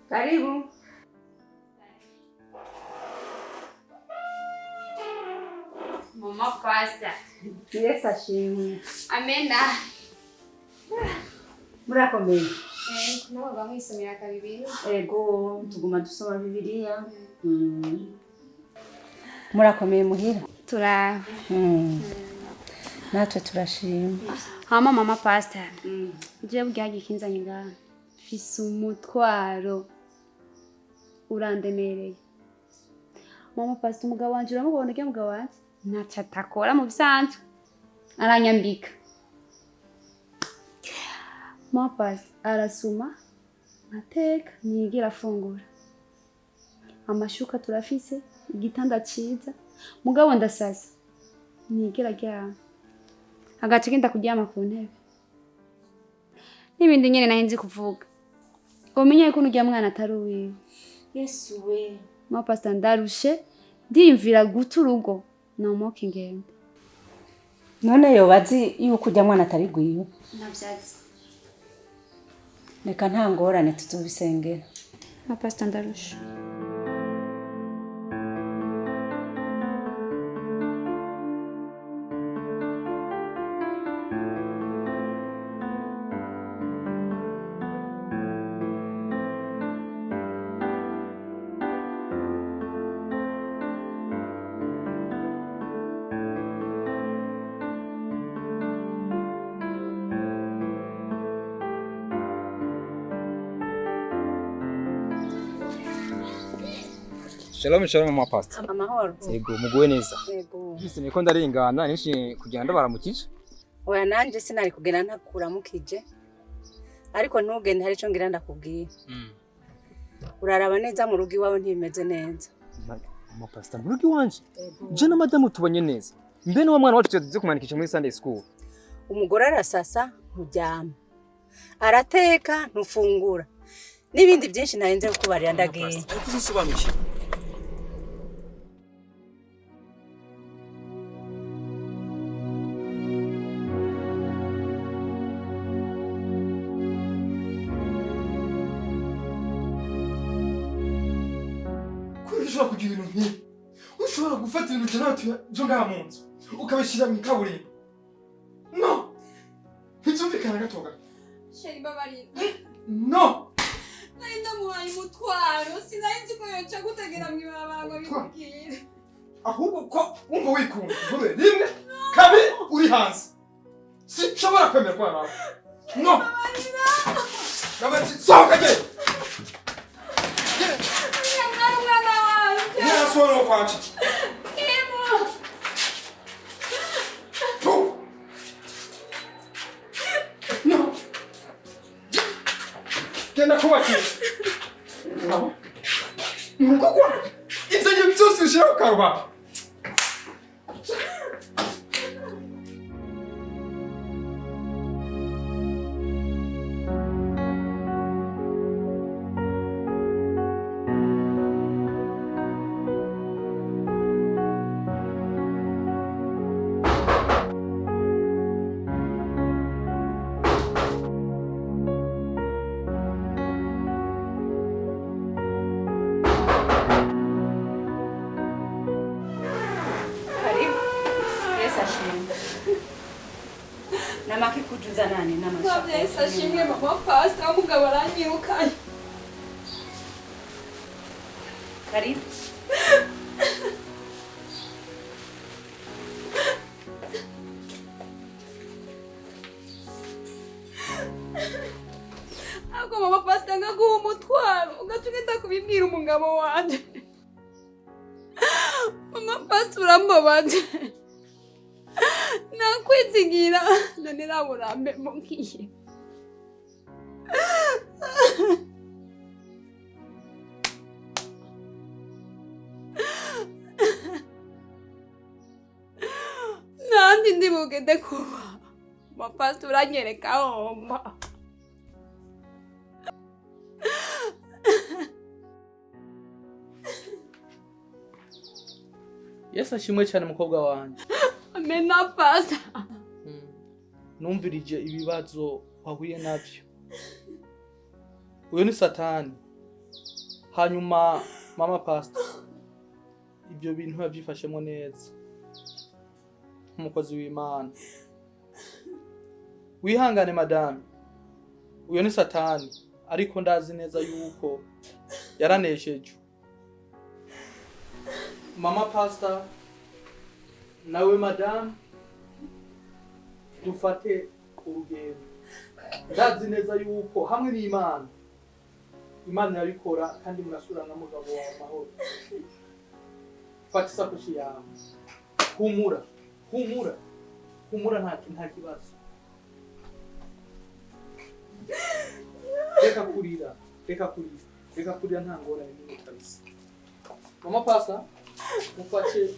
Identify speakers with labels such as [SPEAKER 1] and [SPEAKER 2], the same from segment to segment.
[SPEAKER 1] Karibu.
[SPEAKER 2] Mama Pastor.
[SPEAKER 1] Yesu ashimwe.
[SPEAKER 2] Amena.
[SPEAKER 1] Murakomeye.
[SPEAKER 2] Nabo bamwisomera akabibiri.
[SPEAKER 1] Ego, tuguma dusoma Bibiliya. Murakomeye muhira.
[SPEAKER 2] Turaho.
[SPEAKER 1] Natwe turashima.
[SPEAKER 2] Hama Mama Pastor. Je burya gikinzanye ngaha. Mfise umutwaro urandemereye. Mama Pastor, umugabo wanje uramubona, urya mugabo wanje ntaco atakora mu bisanzwe. Aranyambika. Mama Pastor arasuma, ateka, ntiyigera afungura. Amashuka turafise, igitanda ciza, mugabo ndasasa, ntiyigera aryama. Agaca agenda kuryama ku ntebe. N'ibindi nyene nari nzi kuvuga. Umenye yuko urya mwana atari uwiwe.
[SPEAKER 1] Yesu we.
[SPEAKER 2] Mama Pastor, ndarushe, ndiyumvira guta urugo, nomoka ingendo.
[SPEAKER 1] None yoba azi yuko urya mwana atari gwiwe?
[SPEAKER 2] Ntavyazi.
[SPEAKER 1] Reka nta ngorane, tuzobisengera.
[SPEAKER 2] Mama Pastor, ndarushe.
[SPEAKER 3] Shalom shalom, mama Pastor.
[SPEAKER 1] Amahoro.
[SPEAKER 3] Yego, muguwe neza.
[SPEAKER 1] Yego.
[SPEAKER 3] Bise niko ndarengana nishi kugira ndabaramukije.
[SPEAKER 1] Oya, nanje sinari kugenda ntakuramukije. Ariko ntugende, hari ico ngira ndakubwira. Uraraba neza, mu rugo iwawe ntibimeze neza.
[SPEAKER 3] Mama Pastor, mu rugo iwanje? Je na madamu tubanye neza. Mbe n'uwo mwana wacu tuze kumanikisha muri Sunday school.
[SPEAKER 1] Umugore arasasa, nturyama. Arateka, ntufungura. N'ibindi byinshi ntarinze kukubarira, ndagiye.
[SPEAKER 3] Ariko sinsobanukiwe. Kuko ushobora kugira ibintu nk'ibi, ushobora gufata ibintu bya byo ngaha mu nzu ukabishyira mu ikaburimbo, no ntibyumvikana gato gato.
[SPEAKER 2] Chéri, babarira.
[SPEAKER 3] No.
[SPEAKER 2] Nari ndamuhaye umutwaro, sinari nzi ko yoca gutegera mw'ibarabara ngo bimubwire.
[SPEAKER 3] Ahubwo ko wumva wikunda, ntube rimwe kabiri uri hanze, sinshobora kwemera ko nawe no Nabati, sohoka, genda.
[SPEAKER 2] Nyamara umwana wanje.
[SPEAKER 3] Ntiyasubira no kwa Cici.
[SPEAKER 2] Kimu.
[SPEAKER 3] Tu. No, genda kubakira kugwa ibyo bintu byose bishyira ku karubanda.
[SPEAKER 1] Karibu. Yesu ashimwe. Namaki kujuza nani
[SPEAKER 2] Ntabwo Yesu ashimwe, Mama Pastor, umugabo aranyirukanye.
[SPEAKER 1] Karibu.
[SPEAKER 2] Ariko Mama Pastor, ngaguha umutwaro ugaca ugenda kubibwira umugabo wanje. Mama Pastor, urambabaje. Nakwizigira none nawe urampemukiye. Nandi ndi bugende kuba. Mama Pastor, uranyereka homba.
[SPEAKER 4] Yesu ashimwe cyane, mukobwa wanjye.
[SPEAKER 2] Amena, Pastor.
[SPEAKER 4] Numvirije ibibazo wahuye nabyo. Uyu ni Satani. Hanyuma mama pastor, ibyo bintu yabyifashemo neza nk'umukozi w'Imana. Wihangane madame, uyo ni Satani, ariko ndazi neza yuko yaranesheje. Mama pastor nawe madame, dufate urugendo. Ndazi neza yuko hamwe n'Imana, Imana irabikora kandi murasura na mugabo wawe amahoro. Fata isakoshi yawe, humura, humura, humura, nta kibazo. Reka kurira, reka kurira, reka kurira, nta ngorane n'imwe kabisa. Mama pastor, mufashe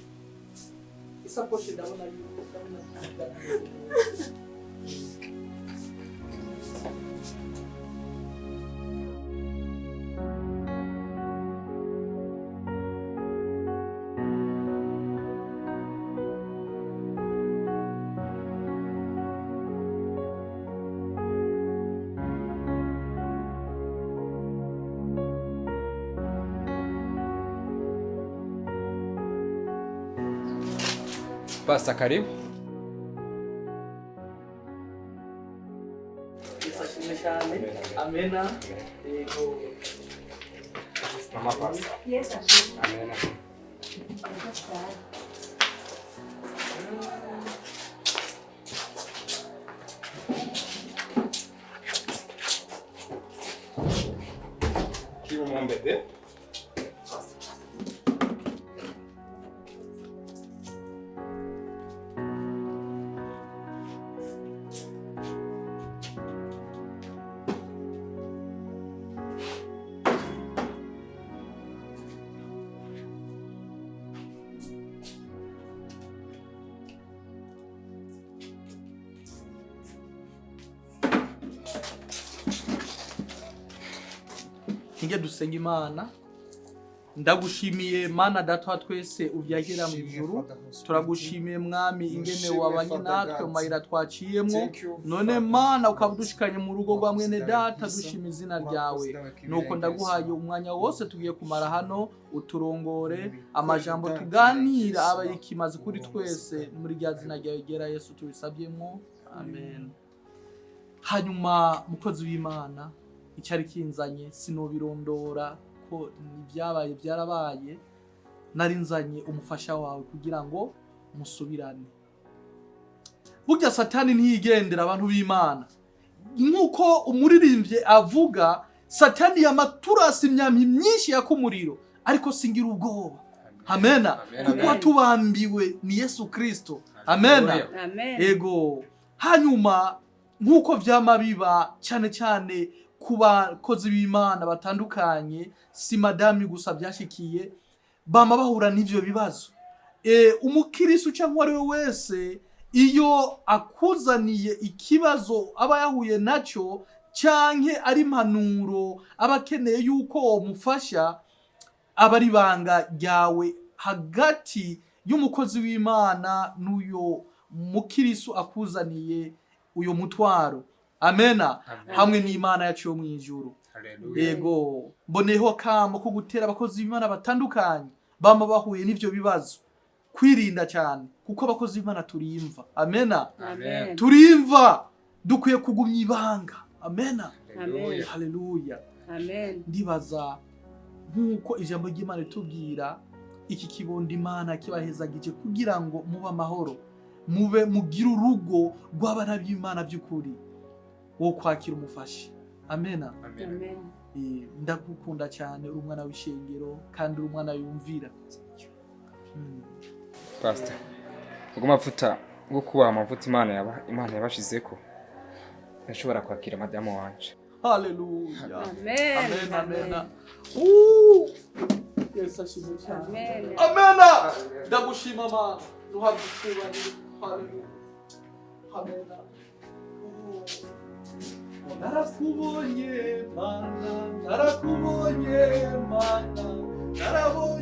[SPEAKER 4] isakoshi, ndabona yuko ndabona.
[SPEAKER 3] Pastor, karibu.
[SPEAKER 4] Yesu ashimwe cyane. Amena. Yego.
[SPEAKER 3] Mama pastor.
[SPEAKER 1] Yesu ashimwe.
[SPEAKER 3] Amena. Karibu mon bébé.
[SPEAKER 4] Nige dusenga Imana. Ndagushimiye Mana Data wa twese ubyagera mu ijuru, turagushimiye Mwami ingene wabanye natwe mu mayira twaciyemwo. None Mana ukaba udushikanye mu rugo rwa mwene data, dushima izina ryawe. Nuko ndaguhaye umwanya wose tugiye kumara hano, uturongore amajambo tuganira aba yikimaze kuri twese, muri rya zina ryawe ryera Yesu tubisabyemwo, amen. Hanyuma mukozi w'Imana, icyari kinzanye sinobirondora ko ibyabaye byarabaye. Nari nzanye umufasha wawe kugira ngo musubirane. Burya Satani ntiyigendera abantu b'Imana. Nk'uko umuririmbyi avuga, Satani yamaturasi imyambi myinshi yakumuriro, ariko singira ubwoba. Amena. Kuko watubambiwe ni Yesu Kristo. Amena.
[SPEAKER 1] Amen.
[SPEAKER 4] Ego. Hanyuma nk'uko vyama biba cyane cyane ku bakozi b'Imana batandukanye, si madami gusa byashikiye, bama bahura n'ivyo bibazo. Umukirisu cyangwa ari we wese iyo akuzaniye ikibazo aba yahuye nacyo canke ari impanuro aba akeneye yuko womufasha, aba ari ibanga ryawe hagati y'umukozi w'Imana n'uyo mukirisu akuzaniye uyo mutwaro. Amena. Hamwe n'Imana yacu yo mu ijuru. Ego, mboneho kamo ko gutera abakozi b'Imana batandukanye bama bahuye n'ivyo bibazo kwirinda cyane, kuko abakozi b'Imana turimva. Amena.
[SPEAKER 1] Amen.
[SPEAKER 4] Turimva, dukwiye kugumya ibanga. Amena.
[SPEAKER 1] Amen.
[SPEAKER 4] Haleluya.
[SPEAKER 1] Amen.
[SPEAKER 4] Ndibaza nk'uko ijambo ry'Imana ritubwira, iki kibondo Imana kibahezagije kugira ngo mube amahoro, mube mugire urugo rw'abana b'Imana by'ukuri, wo kwakira umufasha. Amena.
[SPEAKER 1] Amen.
[SPEAKER 4] Ndagukunda cyane, uri umwana w'ishengero kandi uri umwana yumvira.
[SPEAKER 3] Pastor, ubwo amavuta bwo kubaha amavuta Imana yabashizeko, ndashobora kwakira madamu wanje.
[SPEAKER 4] Haleluya.
[SPEAKER 1] Amen.
[SPEAKER 4] Amen. Amen. Yesu ashimwe cyane.
[SPEAKER 1] Amen.
[SPEAKER 4] Amena. Ndagushima Mana, duhabwe icyubahiro. Haleluya. Amena. Narakubonye Mana, narakubonye Mana, narabonye